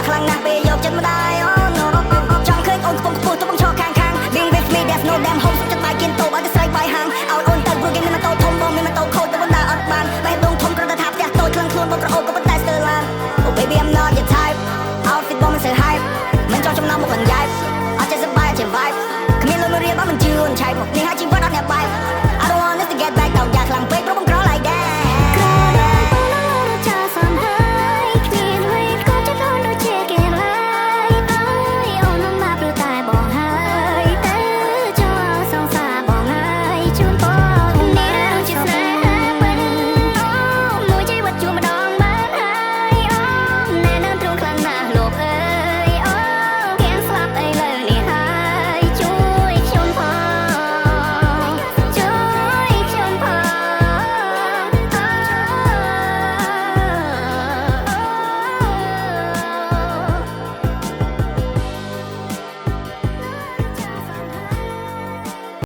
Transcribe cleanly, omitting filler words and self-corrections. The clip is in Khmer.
ខ្លាំងណាស់ពេលយកចិត្តម្ដាយ Oh no ចង់ឃើញអូនខ្ពង់ខ្ពស់ទៅបងឈរខាងខាង Being with me, there's no damn home សុខចិត្តបាយគៀនតូបឲ្យទៅស្រីបាយហាងឲ្យអូនទៅព្រោះគេមានម៉ូតូធំបងមានម៉ូតូខូចទៅបណ្ដាអត់បានបេះដូងធំគ្រាន់តែថាផ្ទះតូចក្លឹងខ្លួនបងក្រអូបក៏ប៉ុន្តែស្ទើរឡាន Oh baby, I'm not your type. Outfit បងមិនសូវ hype មិនចង់ចំណងមកឡើងយ៉ែបអត់ចេះសប្បាយអត់ចេះ vibe គ្មានលុយមួយរៀលបងមិនជឿអូនឆែកមកនេះហើយជី